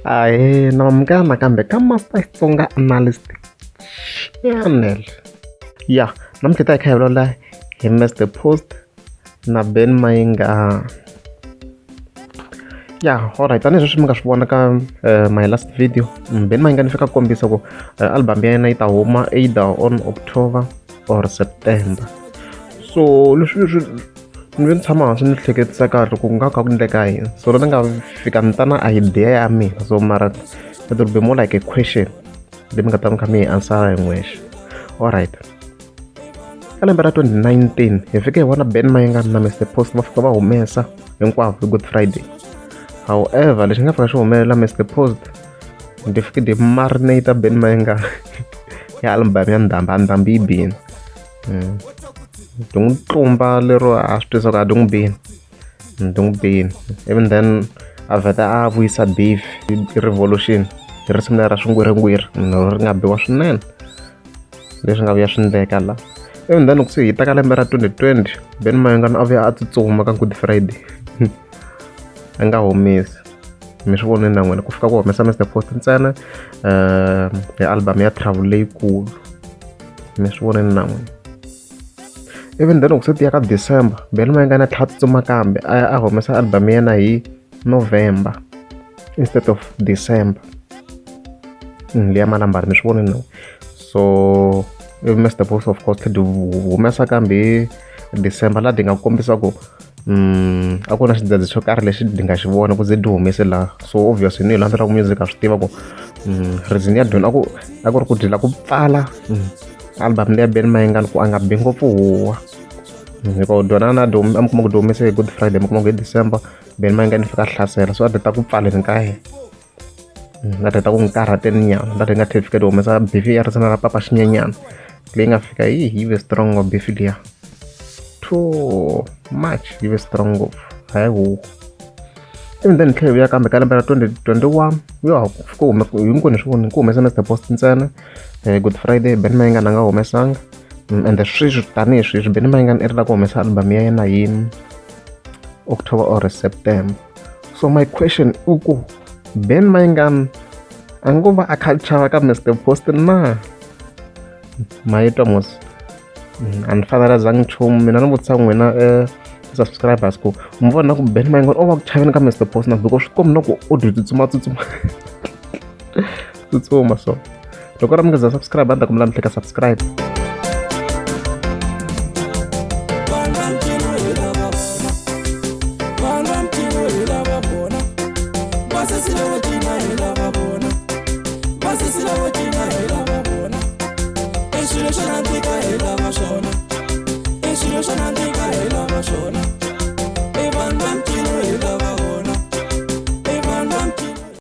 Ahee na amukela nakambe ka Master Xitsonga Analyst Channel. Ya namuntlha hi ta hi kha hi vulavula hi Mister Post na Ben Mayengani. Ya alright tanihileswi mi nga swi vona ka my last video Ben Mayengani fika kombisa ku album ya yena yi ta huma either on October or September. So leswi swi ni ve ni tshama hansi ni hleketisa kahle ku nga kha ku endleka yini so ni nga fika ni ta na idea ya mina so mara it will be more like a question leyi mi nga ta mi kha mi yi answer hi n'wexe. Alright, ka lembe ra 2019 hi fike hi vona Ben Mayengani na Mister Post va fika va humesa hinkwavo hi Good Friday. However lexi nga fika xi humelela Mister Post ndi fike di marinate Ben Mayengani ya album ya Ndhambi a Ndhambi yi bini. Byi n'wi tlumba lero a swi twisisa ku a byi n'wi bini byi n'wi bini even then a vheta a vuyisa beef revolution hi risimu leri ra swingwiringwiri ri nga biwa swinene leswi nga vuya swi endleka la. Even then loko se hi ta ka lembe ra 2020 Ben Mayengani a vuya a tsutsuma ka Good Friday a nga humesi mi swi vonile na n'wina ku fika ku humesa Mister Post ntsena hi album ya Travel leyikulu mi swi vonile na n'wina. Even then loko se ti ya ka December Ben Mayengani a tlhela a tsutsuma kambe a ya a humesa album ya yena hi November instead of December liya Malambari mi swi vonile na. So ivi Mister Post of course tlhela humesa kambe hi December laha di nga kombisa ku a ku na xidzedze xo karhi lexi di nga xi vona ku ze di humese laha so obviously ni hi landzelaka music ha swi tiva ku reason ya dyona a ku ri ku dyela ku pfala album leya Ben Mayengani ku a nga bi ngopfu huwa hikuva dyona na a mi kuma ku di humese hi Good Friday mi kuma ku hi December Ben Mayengani fika a hlasela so a ti ta ku pfaleni ka yena nga ta ku n'wi karhateni nyana nga nga tlhela fika ti humesa beef ya risimu ra papa xinyenyana leyi nga fika yi yi ve strong beef liya too much yi ve strong ngopfu hayi huku. Even then hi tlhela hi vuya kambe ka lembe ra 2021 yo ku hume hinkwenu hi swi vonile ku humesa Mister Post ntsena Good Friday Ben Mayengani a nga humesanga ende sweswi tanihi sweswi Benny Mayengani i ri la ku humesa album ya yena hi October or September. So my question i ku Ben Mayengani a ngo va a kha a chava ka Mister Post na? Ma yi twa mos a ni fanelezangi nchumu mina ni vutisa n'wina subscribers ku mi vona ku Ben Mayengani o va ku chaveni ka Mister Post na because swi kombi na ku o dyi tsutsuma tsutsuma tsutsuma so loko ra mi nga za subscribe a ni ta kombela mi tleka subscribe. Swilo swo nandzika hi lava swona.